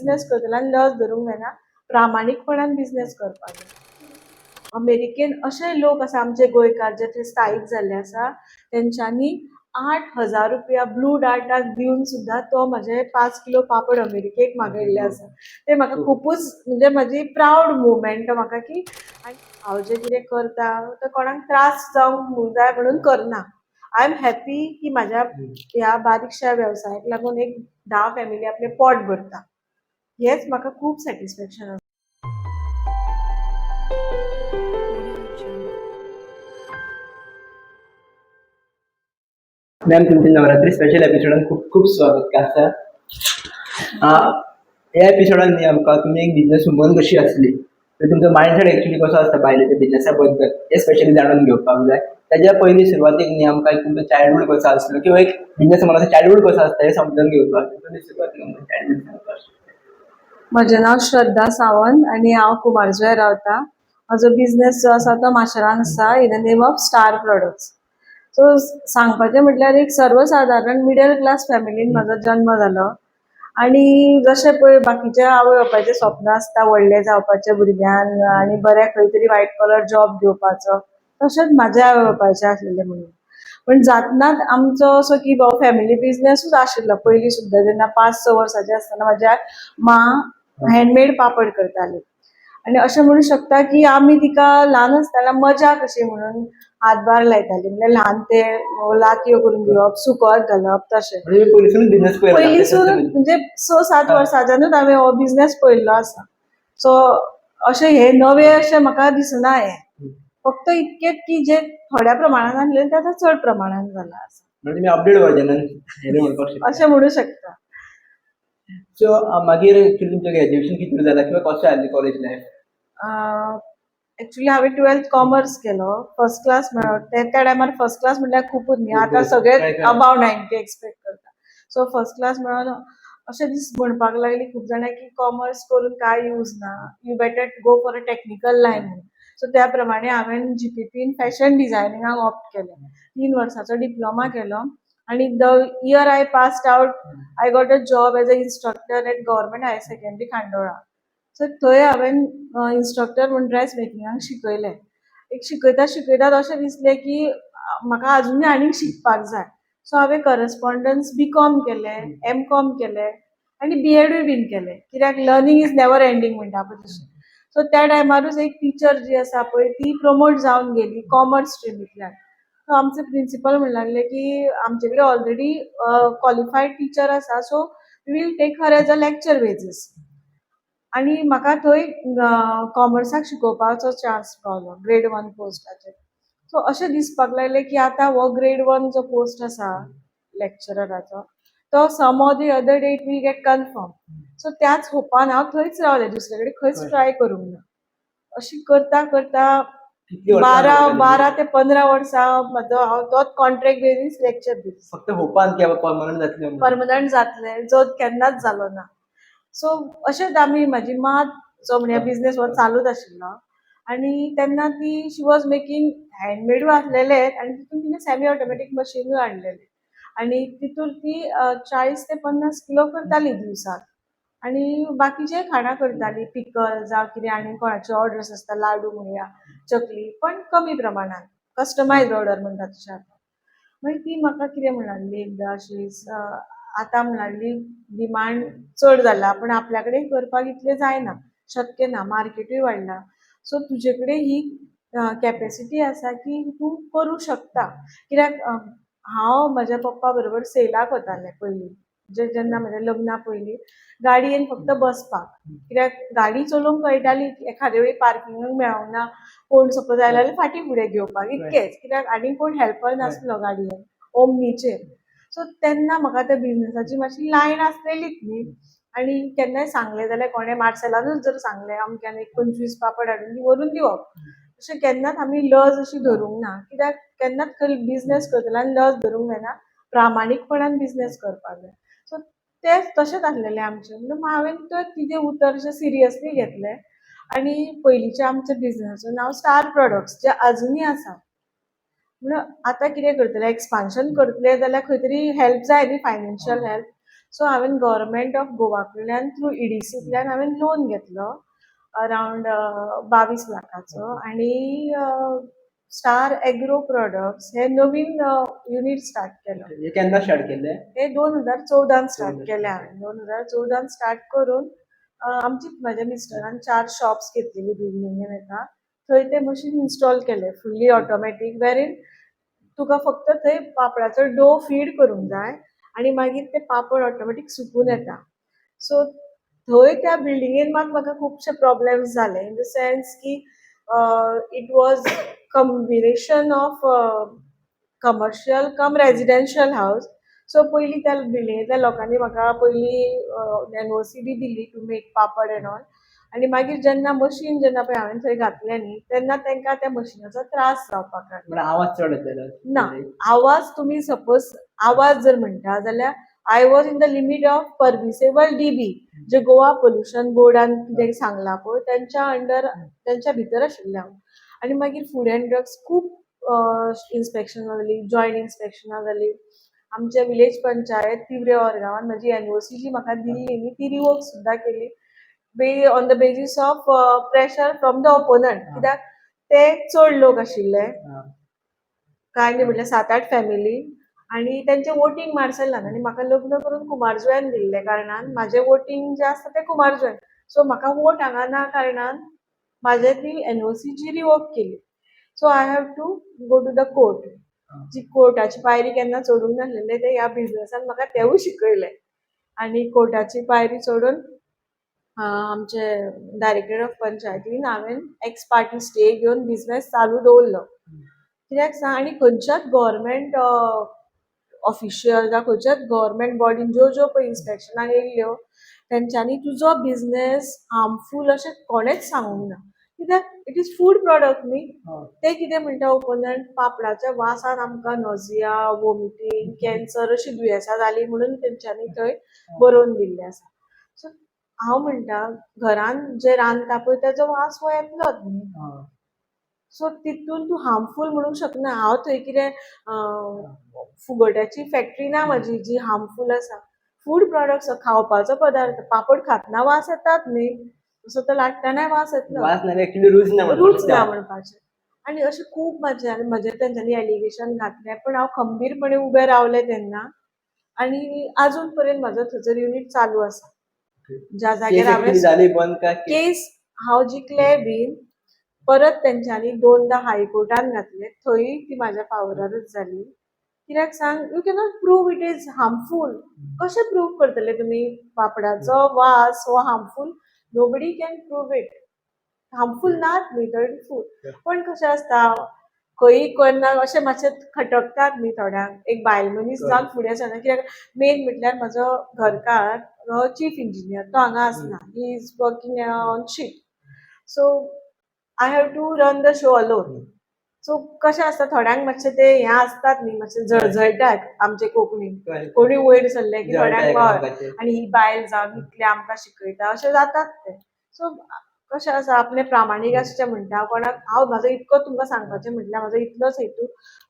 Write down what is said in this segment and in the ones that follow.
Business करतल्यान लज धरूंक जायना, प्रामाणीकपणान बिजनेस करपाक जाय. अमेरिकेन अशे लोक आसा, आमचे गोंयकार जे थंय स्थायीक जाल्ले आसा, तेंच्यांनी 8,000 रुपया ब्लू डार्टाक दिवन सुद्दां तो म्हाजे 5 किलो पापड अमेरिकेक मागयल्ले आसा. ते म्हाका खुबूच, म्हणजे म्हाजी प्रावड मुवमेंट म्हाका की आनी हांव जें कितें करता तें कोणाक त्रास जावंक जाय म्हणून करना. I am happy की म्हाज्या ह्या बारीकश्या वेवसायाक लागून एक 10 फॅमिली आपलें पोट भरता, हेंच म्हाका खूब सॅटिस्फॅक्शन आसा. Audio Jungle. Ma'am, तुमच्या नवरात्री स्पेशल एपिसोडान खूब खूब स्वागत आसा. ह्या एपिसोडान न्ही आमकां तुमी एक बिझनेस वुमन कशी आसली तर तुमचो मायंडसेट एक्चुली कसो आसता बायलेच्या बिझनेसा बद्दल हें स्पेशली जाणून घेवपाक जाय. त्याच्या पयलीं सुरवातीक न्ही आमकां एक तुमचो चायल्डहूड कसो आसलो किंवा एक बिझनेस वुमनाचो चायल्डहूड कसो आसता हें समजून घेवपाक जाय. तुमी सुरवातीक आमकां चायल्डहूड सांगपाक शकता. म्हजें नांव श्रद्धा सावंत आनी हांव कुमारजुंव्यां रावता. म्हजो बिजनेस जो आसा तो माशेलान आसा, in the name of Star Products. So सांगपाचें म्हटल्यार एक सर्वसादारण मिडल क्लास फॅमिलीन म्हजो जल्म जालो आनी जशें पळय बाकीच्या आवय बापायचें स्वप्न आसता व्हडलें जावपाचें भुरग्यान आनी बरें खंय तरी वायट कॉलर जॉब घेवपाचो, तशेंच म्हाज्या आवय बापायचें आसलेलें म्हणून. पण जातनाच आमचो असो की बाबा फॅमिली बिजनेसूच आशिल्लो पयलीं सुद्दां. जेन्ना 5-6 वर्सांचें आसतना म्हाज्या माँ हँडमेड पापड करताली आनी अशें म्हणू शकता की आमी तिका ल्हान आसतना मजा कशी म्हणून हातभार लायताली. म्हणल्यार ल्हान ते लातयो करून दिवप, सुकत घालप तशें. म्हणजे पयलींसून बिझनेस पळयला. पयलींसून, म्हणजे 6-7 वर्सांच्यानूच हांवें हो बिजनेस पळयल्लो आसा. सो अशें हें नवें अशें म्हाका दिसना. हें फक्त इतकेंच की जे थोड्या प्रमाणान आसलें तें आतां चड प्रमाणान जालां आसा. म्हणजे तुमी अपडेट वर्जनान हें म्हणपाक शकता. अशें म्हणू शकता. सो मागीर एक्चुअली तुमचें ग्रॅज्युएशन कितून जालां किंवा कशें आसलें कॉलेज लायफ? एक्चुली हांवें ट्वेल्थ कॉमर्स केलो, फर्स्ट क्लास मेळ्ळो. ते त्या टायमार फर्स्ट क्लास म्हटल्यार खुबूच न्ही, आतां सगळे अबाव 90 एक्सपेक्ट करता. सो फर्स्ट क्लास मेळोन अशें दीस म्हणपाक लागली खूब जाणां की कॉमर्स करून कांय यूज ना, you better go for a technical line म्हणून. सो त्या प्रमाणे हांवें जीपीपीन फॅशन डिझायनिंगाक ऑप्ट केलें. 3 वर्साचो डिप्लोमा केलो आनी the year I passed out, I got a job as a instructor at Government Higher Secondary, Khandola. So थंय हांवें इन्स्ट्रक्टर म्हूण ड्रेस मेकिंगाक शिकयलें. एक शिकयता शिकयतात अशें दिसलें की म्हाका आजुनूय आनीक शिकपाक जाय. सो हांवें करस्पॉन्डन्स बी कॉम केलें, एम कॉम केलें आनी बी एडूय बीन केलें, कित्याक लर्नींग is never ending म्हणटा पळय तशें. सो त्या टायमारूच एक टिचर जी आसा पळय, ती प्रमोट जावन गेली कॉमर्स स्ट्रिमींतल्यान. सो आमचे प्रिंसिपल म्हणूंक लागले की आमचे कडेन ऑलरेडी क्वॉलिफायड टिचर आसा, so we will take her as a lecture basis. आनी म्हाका थंय कॉमर्साक शिकोवपाचो चान्स पावलो ग्रेड वन पोस्टाचेर. सो अशें दिसपाक लागलें की आतां हो ग्रेड वन जो पोस्ट आसा लेक्चरराचो, तो some or the other day it will get confirm. So त्याच होपान हांव थंयच रावलें, दुसरे कडेन खंयच ट्राय करूंक ना. अशी करता करता कितली वर्सां 12 जालीं? 12 ते 15 वर्सां म्हजो हांव तोच कॉन्ट्रॅक्ट बेजीस लेक्चर दिता. फक्त होपान की बाबा परमनंट जातलें म्हणून. परमनंट जातलें, जो केन्नाच जालो ना. सो अशेंच आमी म्हाजी माँ जो म्हणजे बिजनेस हो चालूच आशिल्लो आनी तेन्ना ती शी वॉज मेकींग हँडमेडूय आसलेलेच आनी तितून तिणें सेमी ऑटोमॅटीक मशिनूय हाडलेलें आनी तितून ती 40 ते 50 किलो करताली दिवसाक आनी बाकीचेय खाणां करताली, पिकल जावं कितें आनी कोणाचे ऑर्डर्स आसता, लाडू म्हणया, चकली, पण कमी प्रमाणान, कस्टमायज ऑर्डर म्हणटा तशें आतां. मागीर ती म्हाका कितें म्हण लागली एकदां अशीच, आतां म्हण लागली डिमांड चड जाला, पूण आपल्या कडेन करपाक इतलें जायना, शक्य ना, मार्केटूय वाडलां. सो तुजे कडेन ही कॅपेसिटी आसा की तूं करूं शकता, कित्याक हांव म्हज्या पप्पा बरोबर सेलाक वतालें पयलीं, म्हणजे जेन्ना म्हज्या लग्ना पयलीं, गाडयेन फक्त बसपाक, कित्याक गाडी चलोवंक कळटाली. एखादे वेळी पार्किंगाक मेळोंक ना, कोण सपोज आयलो जाल्यार फाटीं फुडें घेवपाक, इतकेंच, कित्याक आनी कोण हेल्पर नासलो गाडयेन ओमनीचेर. सो तेन्ना म्हाका त्या बिजनसाची मातशी लायन आसलेलीच न्ही. आनी केन्नाय सांगलें जाल्यार कोणें मार्सेलानूच जर सांगलें अमक्यान एक 25 पापड हाडून दी, व्हरून दिवप. अशें केन्नाच आमी लज अशी धरूंक ना, कित्याक केन्नाच खंय बिजनेस करतल्यान लज धरूंक जायना, प्रामाणीकपणान बिजनेस करपाक जाय. सो तें तशेंच आसलेलें आमचें. म्हणून हांवें तर तिजें उतर अशें सिरियसली घेतलें आनी पयलींच्या आमच्या बिजनसाचें नांव स्टार प्रोडक्ट्स, जें आजुनूय आसा. म्हणून आतां कितें करतलें, एक्सपान्शन करतलें जाल्यार खंय तरी हेल्प जाय न्ही, फायनान्शियल हेल्प. सो हांवें गव्हर्मेंट ऑफ गोवा कडल्यान थ्रू ईडीसींतल्यान हांवें लोन घेतलो अरावंड 22 लाखाचो आनी स्टार एग्रो प्रोडक्ट्स हे नवीन युनीट स्टार्ट केलो. हे केन्ना स्टार्ट केल्लें? हे 2014न स्टार्ट 2014. केले हांवें. 2014न स्टार्ट करून आमची म्हज्या मिस्टरान चार शॉप्स घेतलेली बिल्डिंगेन एका, थंय ते मशीन इन्स्टॉल केले, फुल्ली ऑटोमॅटीक, वेरीन तुका फक्त थंय पापडाचो डो फीड करूंक जाय आनी मागीर ते पापड ऑटोमॅटीक सुकून येता. सो थंय त्या बिल्डिंगेन मात म्हाका खुबशे प्रॉब्लेम्स जाले, इन the sense की it was combination of commercial cum residential house. So पयलीं त्या बिल्डिंगेंतल्या लोकांनी म्हाका पयलीं एनओसी बी दिली to make papad and all आनी मागीर जेन्ना मशीन जेन्ना पळय हांवें थंय घातलें न्ही, तेन्ना तांकां त्या मशिनाचो त्रास जावपाक लागलो. म्हळ्यार आवाज चड येतालो? ना, आवाज तुमी सपोज आवाज जर म्हणटा जाल्यार I was in the limit of permissible dB, जे गोवा पोल्युशन बोर्डान कितें सांगलां पळय तेंच्या अंडर, तेंच्या भितर आशिल्लें हांव. आनी मागीर फूड अँड ड्रग्स खूब इन्स्पेक्शनां जालीं, जॉयंट इन्स्पेक्शनां जालीं. आमच्या विलेज पंचायत तिवरे गांवान म्हजी एनओसी जी म्हाका दिल्ली न्ही, ती रिवोक सुद्दां केली on the basis of pressure from the opponent, कित्याक ते चड लोक आशिल्ले, कांय न्ही म्हटल्यार सात आठ फॅमिली आनी तेंचें वोटींग मार्सेलान आनी म्हाका लग्न करून कुमारजुव्यान दिल्ले कारणान म्हाजें वोटींग जें आसा तें कुमारजुव्यान. सो म्हाका वोट हांगा ना कारणान म्हाजें ती एनओसी जी रिवोक केली. So I have to go to the court. जी कोर्टाची पायरी केन्ना चडूंक नासलेले, ते ह्या बिजनसान म्हाका तेवूय शिकयलें आनी कोर्टाची पायरी चडून आमचे डायरेक्टर ऑफ पंचायतीन हांवें एक्स पार्टी स्टे घेवन बिजनस चालू दवरलो. कित्याक सांग, आनी खंयच्याच गव्हर्मेंट ऑफिशियल जावं खंयच्याच गव्हर्मेंट बॉडीन ज्यो ज्यो पळय इन्स्पेक्शनाक येयल्ल्यो, तेंच्यांनी तुजो बिजनस हार्मफूल अशें कोणेच सांगूंक ना, कित्याक it is food product न्ही. ते कितें म्हणटा ओपोनंट, पापडाच्या वासान आमकां नोजिया, वोमिटींग, कॅन्सर अशी दुयेंसां जालीं म्हणून तेंच्यांनी थंय बरोवन दिल्लें आसा. सो हांव म्हणटा, घरान जे रांदता पळय तेजो वास हो येतलोच न्ही. सो तितून तूं हार्मफूल म्हणूंक शकना. हांव थंय कितें फुगोट्याची फॅक्टरी ना म्हाजी जी हार्मफूल आसा. फूड प्रॉडक्ट्स, खावपाचो पदार्थ, पापड खातना वास येतात न्ही, तसो तो लाटतनाय वास येतलो. वास ना, ऍक्च्युली रूच ना. रूच ना म्हणपाचें. आनी अशें खूब म्हाजे म्हजेर तेंच्यांनी एलिगेशन घातलें, पण हांव खंबीरपणे उबें रावलें तेन्ना आनी आजून पर्यंत म्हाजो थंयसर युनीट चालू आसा ज्या जाग्यार हांवें जाली बंद काय? केस हांव जिखलें बीन, परत तेंच्यांनी दोनदां हायकोर्टान घातलें, थंय ती म्हाज्या फावरारूच जाली. कित्याक सांग, you cannot prove it is harmful. कशें प्रूव करतले तुमी पापडाचो वास हो harmful? Nobody can prove it harmful. नात न्ही तर फूड. पण कशें आसता, खंय केन्ना अशें मातशें खटकतात न्ही थोड्यांक, एक बायल मनीस जावन फुडें सरना. कित्याक मेन म्हटल्यार म्हजो घरकार हो चीफ इंजिनियर, तो हांगा आसना, he is working on ship, so I have to run the show alone. So कशें आसता, थोड्यांक मातशें ते हें आसतात न्ही, मातशें जळजळटात आमचे कोंकणीन. कोणी वयर सरले की थोड्यांक हय, आनी ही बायल जावन इतलें आमकां शिकयता अशें जातात ते. सो कशें आसा, आपलें प्रामाणीक आसचें म्हणटा कोणाक. हांव म्हाजो इतको तुमकां सांगपाचें म्हटल्यार म्हाजो इतलोच हेतू,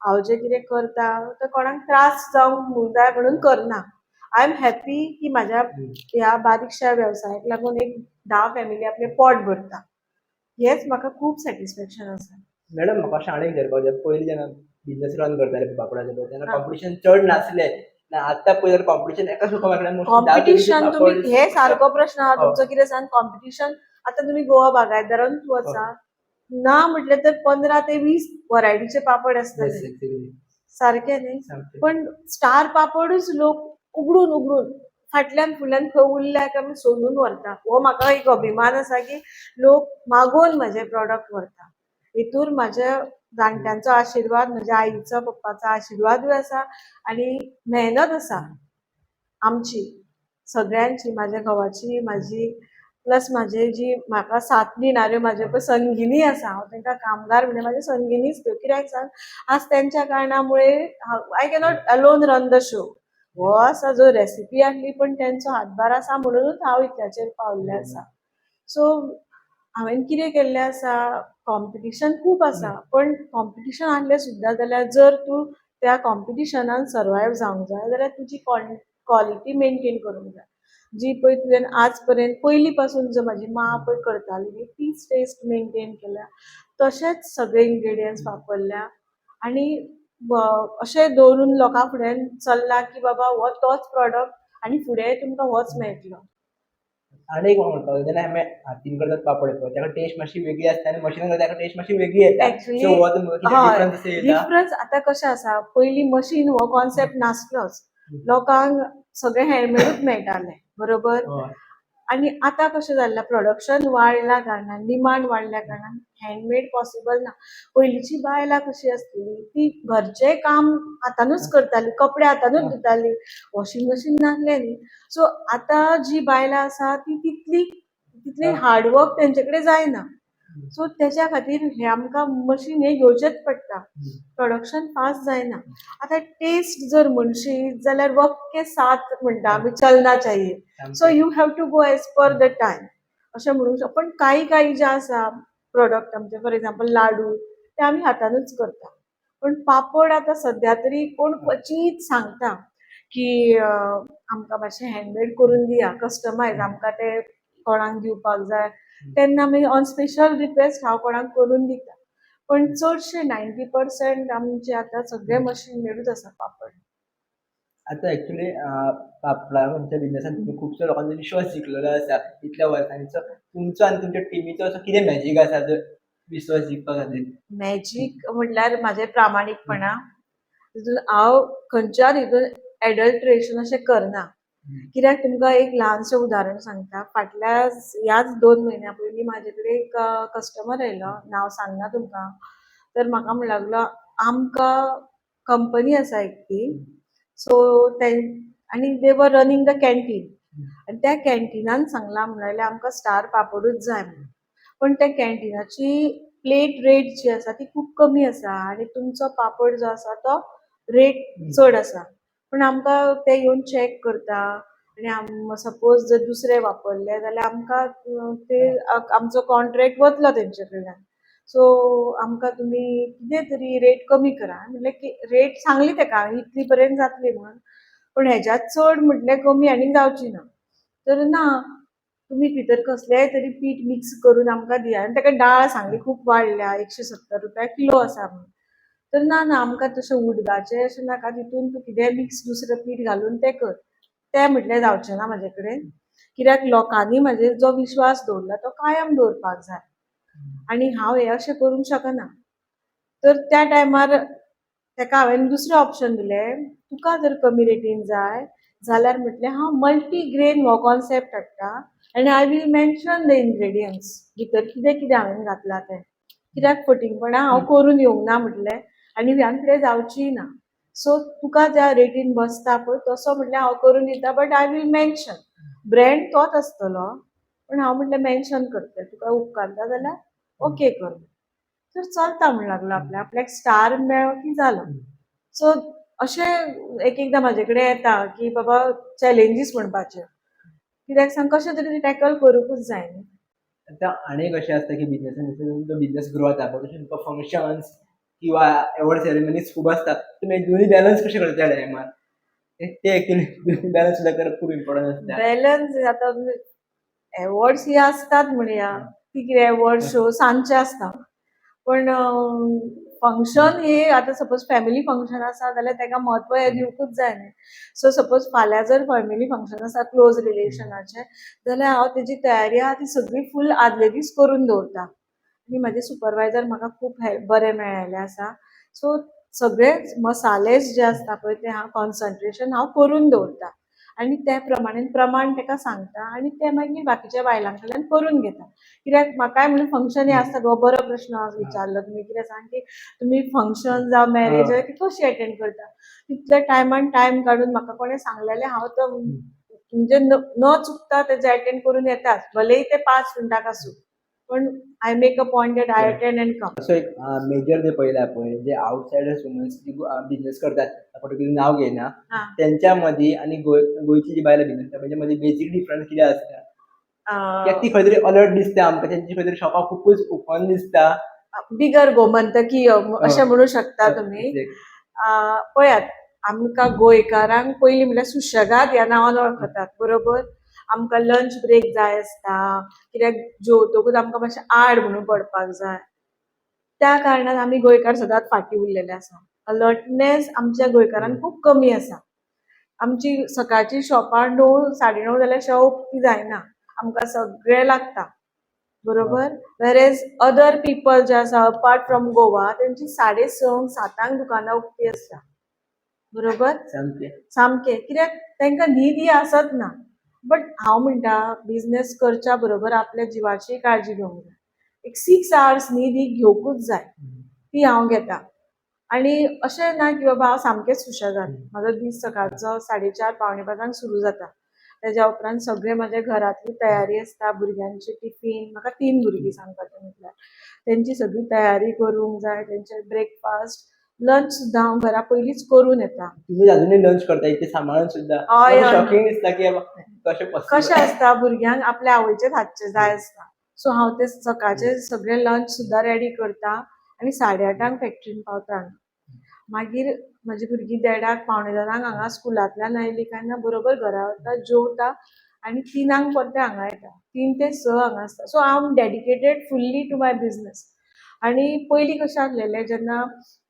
हांव जें कितें करता तें कोणाक त्रास जावंक जाय म्हणून करना. I am happy की म्हाज्या ह्या बारीकश्या वेवसायाक लागून एक 10 फॅमिली आपलें पोट भरता, हेंच म्हाका खूब सॅटिस्फॅक्शन आसा. मॅडम, म्हाका अशें आनी विचारपाक जाय, पयलीं जेन्ना बिझनेस रन करताले पापडाचे पळय, तेन्ना कॉम्पिटिशन चड नासलें ना? आतां पळय जाल्यार कॉम्पिटिशन एका सुका. कॉम्पिटिशन, तुमी हे सारको प्रश्न आहा तुमचो. कितें सांग, कॉम्पिटिशन आतां तुमी गोवा बागायतदारान वचा, ना म्हटलें तर 15 ते 20 वरायटीचे पापड आसतले, सारके न्ही? पण स्टार पापडूच लोक उगडून उगडून फाटल्यान फुडल्यान खंय उरल्या काय आमी सोदून व्हरता. हो म्हाका एक अभिमान आसा की लोक मागोवन म्हजे प्रॉडक्ट व्हरता. हितूर म्हाज्या जाणट्यांचो आशिर्वाद, म्हज्या आईचो पप्पाचो आशिर्वादूय आसा आनी मेहनत आसा आमची सगळ्यांची, म्हाज्या घोवाची, म्हाजी, प्लस म्हाजे जी म्हाका साथ दिणाऱ्यो म्हाजे पळय संगिनी आसा. हांव तांकां कामगार म्हणजे म्हाज्यो संगिनीच त्यो. कित्याक सांग, आज तेंच्या कारणामुळे I cannot alone run the show. हो आसा जो रेसिपी आहली, पण तेंचो हातभार आसा म्हणुनूच हांव इतल्याचेर पावल्लें आसा. सो हांवें कितें केल्लें आसा, कॉम्पिटिशन खूब आसा, पण कॉम्पिटिशन आहलें सुद्दां जाल्यार जर तूं त्या कॉम्पिटिशनान सर्वायव जावंक जाय जाल्यार तुजी क्वॉलिटी मेंटेन करूंक जाय. जी पळय तुवें आज पर्यंत पयलीं पासून जो म्हाजी माँ पळय करताली न्ही, तीच टेस्ट मेंटेन केल्या, तशेंच सगळे इनग्रेडियंट्स वापरल्या आनी अशें दवरून लोकां फुड्यान चल्ला की बाबा हो तोच प्रोडक्ट आनी फुडें तुमकां होच मेळटलो. आनी एक म्हणपाक जाय, जेन्ना आमी हातीन करतात पापड पळय, ताका टेस्ट मातशी वेगळी आसता आनी मशिनान करता ताका टेस्ट मातशी वेगळी येता. Actually, so हो तुमकां कितें हय, डिफरन्स असो येता? डिफरन्स आतां कशें आसा, पयलीं मशीन हो कॉन्सेप्ट नासलोच, लोकांक सगळें हँडमेडूच मेळटालें, बरोबर? हय. आनी आतां कशें जाल्लें, प्रोडक्शन वाडल्या कारणान, डिमांड वाडल्या कारणान हँडमेड पॉसिबल ना. पयलींची बायलां कशी आसतली, ती घरचें काम हातानूच करताली, कपडे हातानूच धुताली, वॉशिंग मशीन नासलें न्ही. सो आतां जी बायलां आसा ती तितली तितली हार्डवर्क तेंचे कडेन जायना. सो तेच्या खातीर हें आमकां मशीन हें घेवचेंच पडटा. प्रोडक्शन फास्ट जायना. आतां टेस्ट जर म्हणशी जाल्यार वक्त के साथ म्हणटा आमी चलना चाहिए. So you have to go as per the time अशें म्हणूंक शकता. पण कांय कांय जे आसा प्रोडक्ट आमचे, फॉर एग्जाम्पल लाडू, ते आमी हातानूच करता. पण पापड आतां सद्या तरी कोण क्वचीत सांगता की आमकां मातशें हँडमेड करून दिया, कस्टमायज, आमकां ते कोणाक दिवपाक जाय, तेन्ना आमी ऑन स्पेशल रिक्वेस्ट हांव कोणाक करून दिता. पण चडशे 90% आमचे आतां सगळे मशीन मेडूच आसा पापड. आतां एक्चुली पापडा तुमच्या बिझनेसान तुमी खुबसो लोकांचो विश्वास जिखलेलो आसा इतल्या वर्सांचो. तुमचो आनी तुमच्या टिमीचो असो कितें मॅजीक आसा जो विश्वास जिखपा खातीर? मॅजीक म्हटल्यार म्हाजें प्रामाणीकपणा. तितून हांव खंयच्याच हितून एडल्ट्रेशन अशें करना. कित्याक तुमकां एक ल्हानशें उदाहरण सांगता. फाटल्या ह्याच 2 म्हयन्या पयलीं म्हाजे कडेन एक कस्टमर आयलो, नांव सांगना तुमकां. तर म्हाका म्हणूंक लागलो, आमकां कंपनी आसा एक ती, सो ते आनी they were running the canteen आनी त्या कॅन्टिनान सांगलां, म्हणलें आमकां स्टार पापडूच जाय म्हणून. पण त्या कॅन्टिनाची प्लेट रेट जी आसा ती खूब कमी आसा आनी तुमचो पापड जो आसा तो रेट चड आसा. पूण आमकां ते येवन चॅक करता आनी सपोज जर दुसरे वापरले जाल्यार आमकां ते आमचो कॉन्ट्रेक्ट वतलो तेंचे कडल्यान. सो आमकां तुमी कितें तरी रेट कमी करा. म्हणलें की रेट सांगली तेका इतली पर्यंत जातली म्हणून, पूण हेज्या चड म्हटलें कमी आनी जावची ना. तर ना, तुमी भितर कसलेंय तरी पीठ मिक्स करून आमकां दिया. आनी तेका डाळ सांगली खूब वाडल्या, 170 रुपया किलो आसा म्हणून. तर ना ना, आमकां तशें उडदाचें अशें नाका, तितून तूं कितेंय मिक्स दुसरें पीठ घालून तें कर. तें म्हटलें जावचें ना म्हाजे कडेन, कित्याक लोकांनी म्हाजेर जो विश्वास दवरला तो कायम दवरपाक जाय आनी हांव हें अशें करूंक शकना. तर त्या टायमार तेका हांवें दुसरें ऑप्शन दिलें, तुका जर कमी रेटीन जाय जाल्यार म्हटलें हांव मल्टी ग्रेन हो कॉन्सेप्ट हाडटा आनी I will mention the ingredients, भितर कितें कितें हांवें घातलां तें. कित्याक फटींगपणां हांव करून येवंक ना म्हटलें आनी ह्यान फुडें जावचीय ना. सो तुका ज्या रेटीन बसता पळय तसो म्हटल्यार हांव करून दिता, but I will mention, brand तोच आसतलो, पूण हांव म्हटलें मेन्शन करतलें. तुका उपकारता जाल्यार ओके कर. तर चलता म्हण लागलो, आपल्याक आपल्याक स्टार मेळ्ळो की जालो. सो अशें एक एकदां म्हाजे कडेन येता की बाबा चॅलेंजीस म्हणपाचे, कित्याक सांग, कशें तरी टॅकल करूंकूच जाय न्ही. आतां आनी एक अशें आसता की बिझनेसान जसो तुमचो बिझनेस ग्रो जाता पळय, तशें तुमकां फंक्शन्स किंवा एवॉर्ड सेरेमनीज खूब आसता. तुमी दोनी बॅलन्स कशें करता त्या टायमार? ते एक्चुअली दोनी बॅलन्स सुद्दां करप खूब इम्पॉर्टंट आसता. बॅलन्स आतां एवॉर्ड्स ही आसतात म्हणया, ती कितें एवॉर्ड शो सांजचे आसता, पण फंक्शन हे आतां सपोज फॅमिली फंक्शन आसा जाल्यार तेका म्हत्व हें दिवंकूच जाय न्ही. सो सपोज फाल्यां जर फॅमिली फंक्शन आसा क्लोज रिलेशनाचें जाल्यार हांव तेजी तयारी आहा ती सगळी फूल आदले दीस करून दवरता आनी म्हाजे सुपरवायजर म्हाका खूब बरे मेळ्ळेले आसा. सो सगळे मसाले जे आसता पळय ते हांव कॉन्सन्ट्रेशन हांव करून दवरता आनी त्या प्रमाणे प्रमाण तेका सांगता आनी ते मागीर बाकीच्या बायलां कडल्यान करून घेता. कित्याक म्हाकाय म्हणून फंक्शन हें आसता. हो बरो प्रश्न विचारलो तुमी. कित्याक सांग की तुमी फंक्शन जावं मॅरेज ती कशी एटेंड करता तितल्या टायमान? टायम काडून म्हाका कोणें सांगलेलें हांव तो म्हणजे न चुकता तेजें एटेंड करून येताच, भलेय ते 5 मिनटाक आसूं, पण I make a point that I attend and come. असो एक मेजर जे पळयला पळय, जे आउटसायडर्स वुमन्स जी बिझनेस करतात, पर्टिक्युलर नांव घेयना, तेंच्या मदीं आनी गोंयची जी बायलां बिझनेस करता तेंच्या मदीं बेजीक डिफरन्स कितें आसता? कित्याक ती खंय तरी अलर्ट दिसता आमकां, तेंची खंय तरी शॉपां खुबूच ओपन दिसता. बिगर गोमंतकीय अशें म्हणू शकता तुमी. पळयात, आमकां गोंयकारांक पयलीं म्हणल्यार सुशेगाद ह्या नांवान वळखतात, बरोबर. आमकां लंच ब्रेक जाय आसता, कित्याक जेवतकूच आमकां मातशें आड म्हणून पडपाक जाय. त्या कारणान आमी गोंयकार सदांच फाटीं उरलेले आसा. अलर्टनेस आमच्या गोंयकारांक खूब कमी आसा. आमची सकाळची शॉपां 9, 9:30 जाल्यार शॉप उक्ती जायना. आमकां सगळें लागता, बरोबर. वेरएज अदर पिपल जे आसा अपार्ट फ्रॉम गोवा, तेंची 6:30 7 दुकानां उक्ती आसता, बरोबर. सामकें. सामकें, कित्याक तांकां न्हीद ही आसत ना. बट हांव म्हणटा, बिजनेस करच्या बरोबर आपल्या जिवाची काळजी घेवंक जाय. एक 6 आवर्स न्हीद ही घेवकूच जाय. ती हांव घेता. आनी अशें ना की बाबा हांव सामकेंच सुशेगाद. म्हाजो दीस सकाळचो 4:30 4:45 सुरू जाता. तेज्या उपरांत सगळें म्हाज्या घरांतली तयारी आसता. भुरग्यांची टिफीन, म्हाका तीन भुरगीं सांगपाचें म्हटल्यार, तेंची सगळी तयारी करूंक जाय. तेंचे ब्रेकफास्ट, लंच सुद्दां हांव घरा पयलींच करून येता. तुम्ही अजूनही लंच करता इतके सांबाळून सुद्धा? हय, हय. शॉकिंग दिसता की बाबा, कशें पॉसिबल? कशें आसता, भुरग्यांक आपल्या आवयचेच हातचें जाय आसता. सो हांव ते सकाळचे सगळे लंच सुद्दां रेडी करता आनी 8:30 फॅक्टरीन पावता हांगा. मागीर म्हाजी भुरगीं 1:30 1:45 हांगा स्कुलांतल्यान आयलीं काय ना बरोबर घरा वता, जेवता आनी 3 परते हांगा येता. 3 ते 6 हांगा आसता. सो हांव dedicated fully to my business. आनी पयलीं कशें आसलेलें, जेन्ना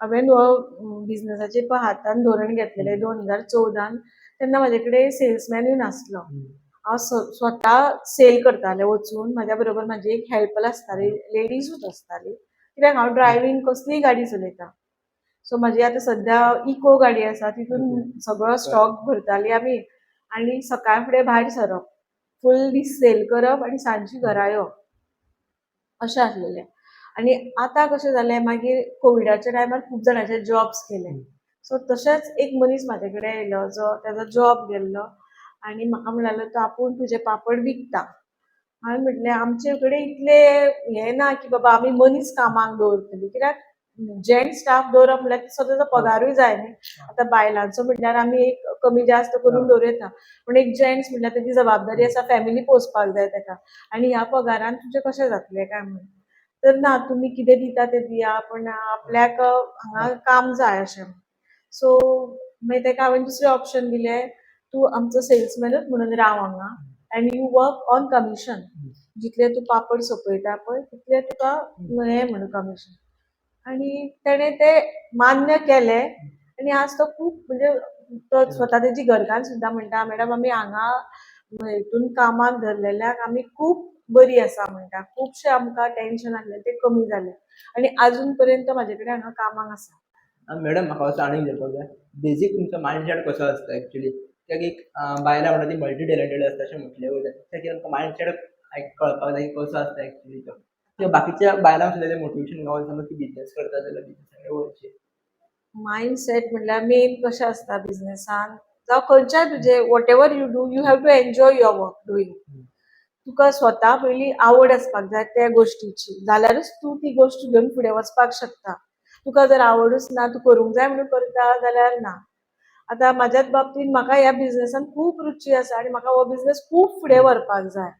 हांवें हो बिजनसाचें पळय हातान धोरण घेतलेलें 2014न, तेन्ना म्हाजे कडेन सेल्समॅनूय नासलो. हांव स्वता सेल करतालें वचून. म्हाज्या बरोबर म्हाजी एक हेल्पर आसताली, लेडीजूच आसताली, कित्याक हांव ड्रायव्हींग कसलीय गाडी चलयता. सो म्हाजी आतां सद्या इको गाडी आसा, तितून सगळो स्टॉक भरताली आमी आनी सकाळ फुडें भायर सरप, फूल दीस सेल करप आनी सांजची घरा येवप, अशें आसलेलें. आनी आतां कशें जालें, मागीर कोविडाच्या टायमार खूब जाणांचे जॉब्स गेले. सो तशेंच एक मनीस म्हाजे कडेन येयलो, जो तेजो जॉब गेल्लो आनी म्हाका म्हणलेलो तो आपूण तुजे पापड विकता. हांवें म्हटलें, आमचे कडेन इतले हें ना की बाबा आमी मनीस कामाक दवरतली, कित्याक जेंट्स स्टाफ दवरप म्हणल्यार तसो तेजो पगारूय जाय न्ही. आतां बायलांचो म्हणल्यार आमी एक कमी जास्त करून दवरूं येता, पूण एक जेंट्स म्हणल्यार तेजी जबाबदारी आसा, फॅमिली पोसपाक जाय तेका आनी ह्या पगारान तुजें कशें जातलें काय म्हणून. तर ना, तुमी कितें दिता तें दिया, पूण आपल्याक हांगा काम जाय अशें. सो मागीर तेका हांवें दुसरें ऑप्शन दिलें, तूं आमचो सेल्समॅनूच म्हणून राव हांगा and you work on commission. जितले तूं पापड सोंपयता पळय, तितले तुका हें म्हणून कमिशन. आनी तेणें तें मान्य केलें आनी आज तो खूब म्हणजे तो स्वता तेजी घरकान्न सुद्दां म्हणटा, मॅडम, आमी हांगा हितून कामाक धरलेल्याक आमी खूब बरी आसा म्हणटा. खुबशें आमकां टेंशन आसलें तें कमी जालें आनी आजून पर्यंत म्हाजे कडेन हांगा कामाक आसा. मॅडम, म्हाका असो आनीक विचारपाक जाय, बेजीक तुमचो मायंडसेट कसो आसता एक्चुली? कित्याक एक बायलां म्हणटा ती मल्टी टॅलंटेड आसता अशें म्हटलें वयता. कित्याक आमकां मायंडसेट कळपाक जाय की कसो आसता एक्चुली तो, किंवा बाकीच्या बायलांक सुद्दां तें मोटिवेशन गावोन, समज ती बिजनेस करता जाल्यार बिजनेसा कडेन वळचें. मायंडसेट म्हणल्यार मेन कशें आसता, बिजनेसान जावं खंयच्याय तुजें, whatever you do, you have to enjoy your work doing. तुका स्वता पयलीं आवड आसपाक जाय त्या गोश्टीची, जाल्यारूच तूं ती गोश्ट घेवन फुडें वचपाक शकता. तुका जर आवडूच ना, तूं करूंक जाय म्हणून करता जाल्यार ना. आतां म्हाज्याच बाबतींत म्हाका ह्या बिजनेसान खूब रुची आसा आनी म्हाका हो बिजनेस खूब फुडें व्हरपाक जाय.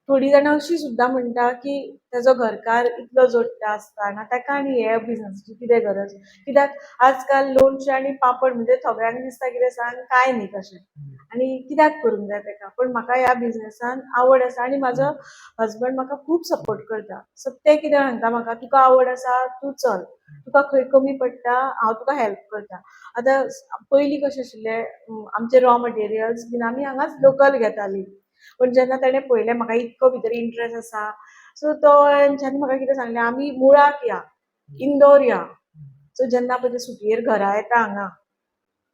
थोडीं जाणां अशीं सुद्दां म्हणटा की तेजो घरकार इतलो जोडटा आसतना ताका आनी हे बिजनेसाची कितें गरज? कित्याक आजकाल लोणचें आनी पापड म्हणजे सगळ्यांक दिसता कितें सांग, कांय न्ही कशें आनी कित्याक करूंक जाय तेका. पूण म्हाका ह्या बिजनेसान आवड आसा आनी म्हाजो हजबंड म्हाका खूब सपोर्ट करता. सो ते कितें सांगता म्हाका, तुका आवड आसा, तूं चल, तुका खंय कमी पडटा हांव तुका हेल्प करता. आतां पयलीं कशें आशिल्लें, आमचे रॉ मटेरियल्स बीन आमी हांगाच लोकल घेतालीं. पूण जेन्ना तेणें पळयलें म्हाका इतको भितर इंट्रस्ट आसा, सो तो तेंच्यांनी म्हाका कितें सांगलें, आमी मुळाक या, इंदोर या. सो जेन्ना पळय ते सुटयेर घरा येता हांगा,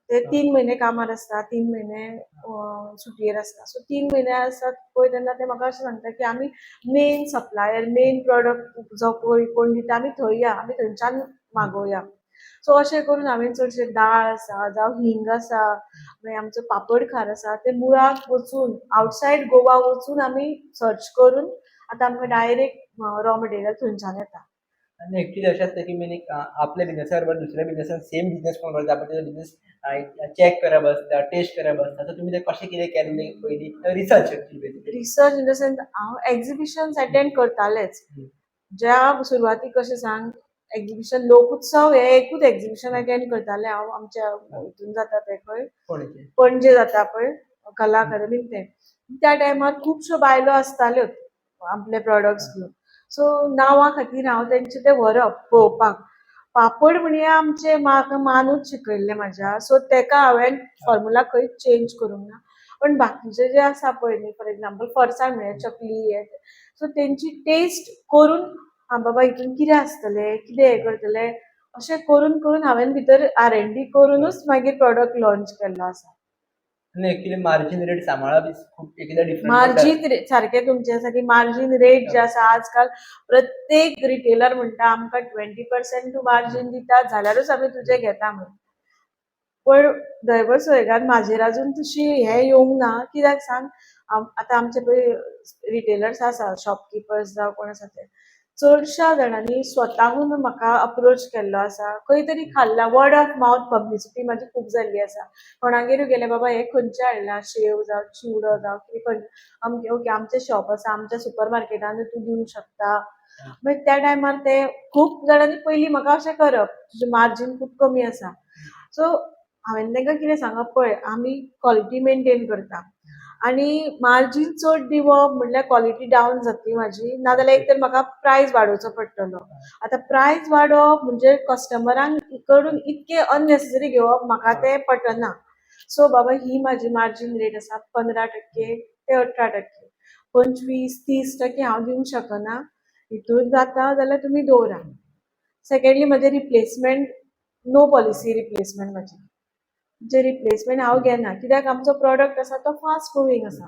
ते 3 म्हयने कामार आसता, 3 म्हयने सुटयेर आसता. सो 3 म्हयने आसतात पळय, तेन्ना ते म्हाका अशें सांगता की आमी मेन सप्लायर, मेन प्रोडक्ट जो पळय कोण दिता, आमी थंय या, आमी थंयच्यान मागोवया. सो अशें करून हांवें चडशें दाळ आसा जावं हिंग आसा, मागीर आमचो पापड खार आसा, ते मुळाक वचून, आवटसायड गोवा वचून आमी सर्च करून आतां आमकां डायरेक्ट रॉ मटेरियल थंयच्यान येता. आनी एक्चुली अशें आसता की मेन एक आपल्या बिजनेसा बरोबर दुसऱ्या बिजनेसान सेम बिजनेस कोण करता, आपण तेजो बिजनेस चॅक करप आसता, टेस्ट करप आसता. सो तुमी ते कशें कितें केल्लें पयलीं research actually basically? Research in the sense, हांव एक्झिबिशन्स अटेंड करतालेच. ज्या सुरवातीक कशें सांग, एक्झिबिशन, लोकोत्सव हे एकूच एक्झिबिशन अटेंड करतालें हांव, आमच्या हितून जाता तें खंय पणजे. पणजे जाता पळय कला अकादमीन तें. त्या टायमार खुबश्यो बायलो आसताल्योच आपले प्रोडक्ट्स घेवन. सो नांवा खातीर हांव तेंचे ते व्हरप पळोवपाक. पापड म्हणया आमचे म्हाका मानूच शिकयल्लें म्हाज्या, सो तेका हांवें फॉर्मुला खंयच चेंज करूंक ना. पण बाकीचे जे आसा पळय न्ही, फॉर एग्जाम्पल फरसाण म्हळ्यार चकली हे, सो तेंची टेस्ट करून, आं बाबा हितून कितें आसतलें, कितें हें करतलें, अशें करून करून हांवें भितर R&D करुनूच मागीर प्रोडक्ट लॉन्च केल्लो आसा. आनी एक्चुअली मार्जीन रेट सांबाळप is खूब एकदा डिफरंट. मार्जीन रेट सारकें तुमचें आसा की मार्जीन रेट जे आसा, आजकाल प्रत्येक रिटेलर म्हणटा आमकां 20% तूं मार्जीन दिता जाल्यारूच आमी तुजें घेता म्हण. पण दैव संयोगान म्हाजेर अजून तशी हें येवंक ना. कित्याक सांग, आतां आमचे पळय रिटेलर्स आसा, शॉपकिपर्स जावं कोण आसा ते, चडश्या जाणांनी स्वताहून म्हाका अप्रोच केल्लो आसा. खंय तरी खाल्ला, वर्ड ऑफ मावथ पब्लिसिटी म्हाजी खूब जाल्ली आसा. कोणागेरूय गेले, बाबा हें खंयचें हाडलां, शेव जावं चिवडो जावं कितें, खंय अमकें, ओके आमचें शॉप आसा, आमच्या सुपर मार्केटान तूं दिवंक शकता. मागीर त्या टायमार ते खूब जाणांनी पयलीं म्हाका अशें करप, तुजें मार्जीन खूब कमी आसा. सो हांवें तांकां कितें सांगप, पळय आमी क्वॉलिटी मेनटेन करता आनी मार्जीन चड दिवप म्हणल्यार क्वॉलिटी डावन जातली म्हाजी, नाजाल्यार एक तर म्हाका प्रायस वाडोवचो पडटलो. आतां प्रायस वाडोवप म्हणजे कस्टमरांक कडून इतकें अननेसेसरी घेवप म्हाका तें पटना. सो बाबा ही म्हाजी मार्जीन रेट आसा 15% ते 18%, 25-30% हांव दिवंक शकना. हितून जाता जाल्यार तुमी दवरा. सेकेंडली म्हजें रिप्लेसमेंट, नो पॉलिसी रिप्लेसमेंट म्हाजी, म्हणजे रिप्लेसमेंट हांव घेना, कित्याक आमचो प्रोडक्ट आसा तो फास्ट मुवींग आसा.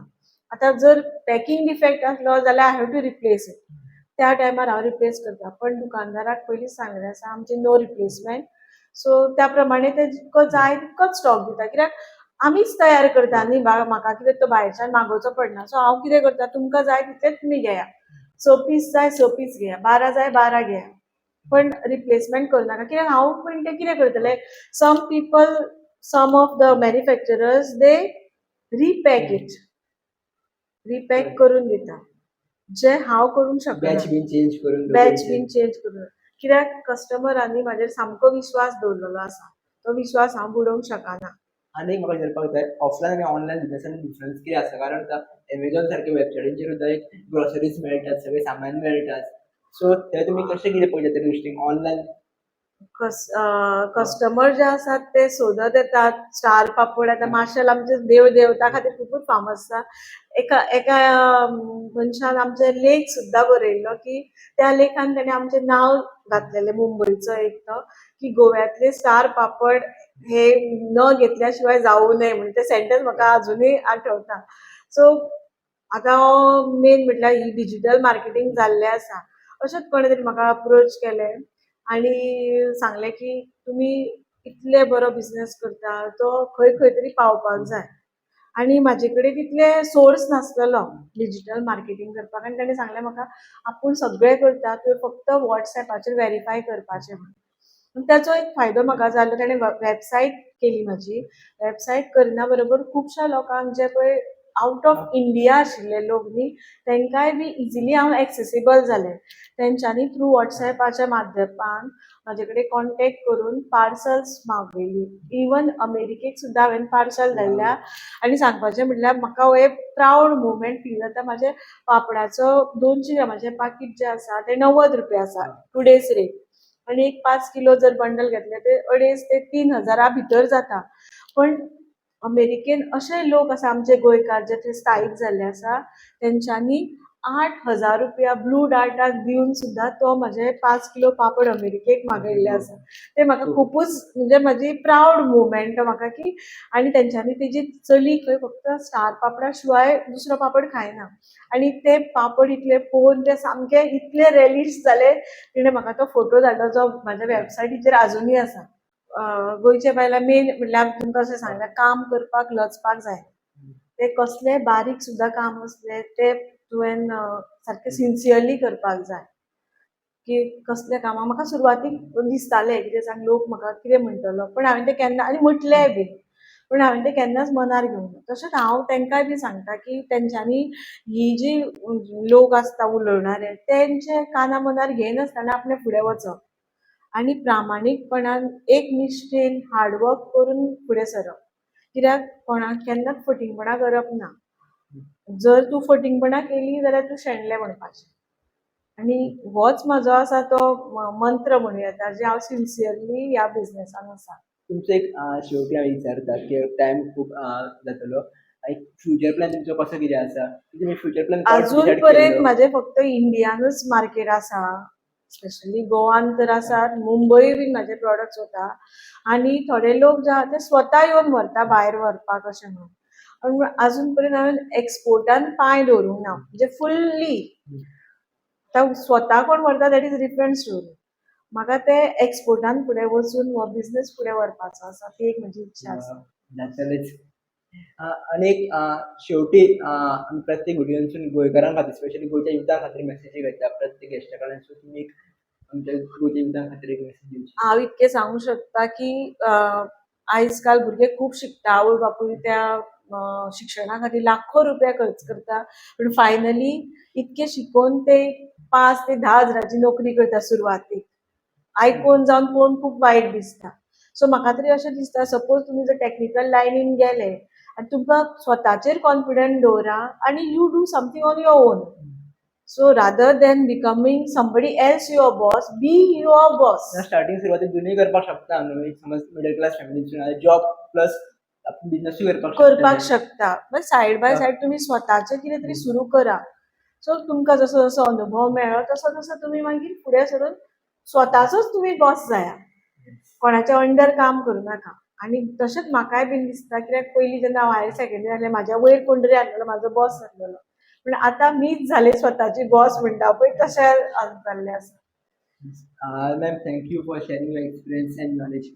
आतां जर पॅकिंग डिफेक्ट आसलो जाल्यार I have to replace it, त्या टायमार हांव रिप्लेस करता. पण दुकानदाराक पयलींच सांगलें आसा आमचें नो रिप्लेसमेंट. सो त्या प्रमाणे ते जितको जाय तितकोच स्टॉक दिता, कित्याक आमीच तयार करता न्ही, म्हाका कितें तो भायरच्यान मागोवचो पडना. सो हांव कितें करता, तुमकां जाय तितलेच तुमी घेया, स पीस जाय स पीस घेया, 12 जाय 12 घेया, पण रिप्लेसमेंट करूं नाका. कित्याक हांव पण तें कितें करतलें, some people, some of the manufacturers, they repack it, repack करून दिता, जे हांव करूंक शकना. बॅच बीन चेंज करून. बॅच बीन चेंज करून, कित्याक कस्टमरांनी म्हाजेर सामको विश्वास दवरलेलो आसा, तो विश्वास हांव बुडोवंक शकना. आनी एक म्हाका विचारपाक जाय, ऑफलायन आनी ऑनलायन बिझनेसान डिफरन्स कितें आसा? कारण आतां एमेझॉन सारके वेबसायटींचेर सुद्दां एक ग्रोसरीज मेळटात, सगळें सामान मेळटात. सो ते तुमी कशें कितें पळयता ते गोश्टीक ऑनलायन? कस्टमर जे आसात ते सोदत येतात स्टार पापड. आतां माशेल आमचे देव देवता खातीर खुबूच फामस आसा. एका एका मनशान आमचे लेख सुद्दां बरयल्लो की त्या लेखान ताणें आमचें नांव घातलेलें, मुंबयचो एक तो, की गोव्यातले स्टार पापड हे न घेतल्या शिवाय जावूं नये म्हण. ते सेंटन्स म्हाका अजुनूय आठवता. सो आतां मेन म्हटल्यार ही डिजिटल मार्केटींग जाल्लें आसा. अशेंच कोणें तरी म्हाका अप्रोच केलें आनी सांगलें की तुमी इतले बरो बिजनस करता, तो खंय खंय तरी पावपाक जाय. आनी म्हाजे कडेन तितले सोर्स नासलेलो डिजिटल मार्केटींग करपाक. आनी ताणें सांगलें म्हाका, आपूण सगळें करता, तुवें फक्त वॉट्सएपाचेर वेरीफाय करपाचें म्हण. ताचो एक फायदो म्हाका जालो, ताणें वेबसायट केली म्हाजी. वेबसायट करना बरोबर खुबश्या लोकांक, जे पळय आवट ऑफ इंडिया आशिल्ले लोक न्ही, तांकांय बी इजिली हांव एक्सेसिबल जालें. तेंच्यांनी थ्रू वॉट्सएपाच्या माध्यमान म्हाजे कडेन कॉन्टेक्ट करून पार्सल्स मागयली. इवन अमेरिकेक सुद्दां हांवें पार्सल धाडल्या. आनी सांगपाचें म्हटल्यार म्हाका हो एक प्रावड मुवमेंट फील जाता. म्हाजे पापडाचो 200 ग्रामाचें पाकीट जें आसा तें 90 रुपया आसा टुडेज रेट, आनी एक 5 किलो जर बंडल घेतलें ते 2.5 ते 3 हजारा भितर जाता. पण अमेरिकेन अशे लोक आसा आमचे गोंयकार जे थंय स्थायीक जाल्ले आसा, तेंच्यांनी 8000 रुपया ब्लू डार्टाक दिवन सुद्दां तो म्हाजे 5 किलो पापड अमेरिकेक मागयल्ले आसा. ते म्हाका खुबूच म्हणजे म्हाजी प्रावड मुवमेंट म्हाका की. आनी तेंच्यांनी तेजी चली खंय फक्त स्टार पापडा शिवाय दुसरो पापड खायना, आनी ते पापड इतले पळोवन ते सामके इतले रेलिश जाले, तिणें म्हाका तो फोटो धाडलो जो म्हाज्या वेबसायटीचेर आजुनूय आसा. गोंयच्या बायलां मेन म्हटल्यार तुमकां अशें सांगलां, काम करपाक लजपाक जायना. तें कसलें बारीक सुद्दां काम आसलें तें तुवें सारकें सिन्सियरली करपाक जाय. की कसलें कामां म्हाका सुरवातीक दिसतालें कितें सांग, लोक म्हाका कितें म्हणटलो, पण हांवें तें केन्ना, आनी म्हटलेंय बी, पूण हांवें तें केन्नाच मनार घेवंक ना. तशेंच हांव तांकांय बी सांगता की तेंच्यांनी ही जी लोक आसता उलोवणारे तेंचे काना मनार घेयनासतना आपणें फुडें वचप. आनी प्रामाणीकपणान एक निश्ठेन हार्डवर्क करून फुडें सरप. कित्याक कोणाक केन्नाच फटींगपणां करप ना. जर तूं फटींगपणां केलीं जाल्यार तूं शेणलें म्हणपाचें. आनी होच म्हाजो आसा तो मंत्र म्हणूं येता, जे हांव सिन्सियरली ह्या बिजनसान आसा. तुमचो एक शेवटी हांव विचारता की टायम खूब जातलो. एक फ्युचर प्लॅन तुमचो कसो कितें आसा? तुमी फ्युचर प्लॅन अजून पर्यंत म्हाजें फक्त इंडियानूच मार्केट आसा. स्पेशली गोवान तर आसात, मुंबय बीन म्हाजे प्रोडक्ट्स वता आनी थोडे लोक जे आहा ते स्वता येवन व्हरता भायर व्हरपाक अशें म्हणून. पूण अजून पर्यंत हांवें एक्सपोर्टान पांय दवरूंक ना, म्हणजे फुल्ली. आतां स्वता कोण व्हरता, that is different story. म्हाका ते एक्सपोर्टान फुडें वचून हो बिजनस फुडें व्हरपाचो आसा, ती एक म्हजी इच्छा आसा. जातलेच. आनी एक शेवटी आमी प्रत्येक व्हिडियोनसून गोंयकारां खातीर, स्पेशली गोंयच्या युथा खातीर मेसेजी घेता प्रत्येक गेस्टा कडल्यान. सो तुमी एक आमच्या गोंयच्या युथा खातीर एक मेसेज दिवची. हांव इतकें सांगूंक शकता की आयज काल भुरगे खूब शिकता. आवय बापूय त्या शिक्षणा खातीर लाखो रुपया खर्च करता, पूण फायनली इतकें शिकोवन ते 5 ते 10 हजाराची नोकरी करता सुरवातीक. आयकून जावन पळोवन खूब वायट दिसता. सो म्हाका तरी अशें दिसता, सपोज तुमी जर टॅक्निकल लायनीन गेले आनी तुमकां स्वताचेर कॉन्फिडंट दवरा आनी you do something on your own. So rather than becoming somebody else your boss, be your boss. Starting सुरवातीक दोनूय करपाक शकता न्हू? एक समज मिडल क्लास फॅमिलीसून जॉब प्लस आपण बिझनेसूय करपाक करपाक शकता. शकता, बट सायड बाय सायड तुमी स्वताचें कितें तरी सुरू करा. सो तुमकां जसो जसो अनुभव मेळ्ळो तसो तसो तुमी मागीर फुडें सरून स्वताचोच तुमी बॉस जाया. कोणाच्या अंडर काम करूं नाका. आनी तशेंच म्हाकाय बीन दिसता, कित्याक पयलीं जेन्ना हांव हायर सेकंडरी आसलें, म्हाज्या वयर कोण तरी आसलेलो, म्हाजो बॉस आसलेलो. पूण आतां मीच जालें स्वताची बॉस म्हणटा पळय, तशें जाल्लें आसा. Ma'am, thank you for sharing your experience and knowledge.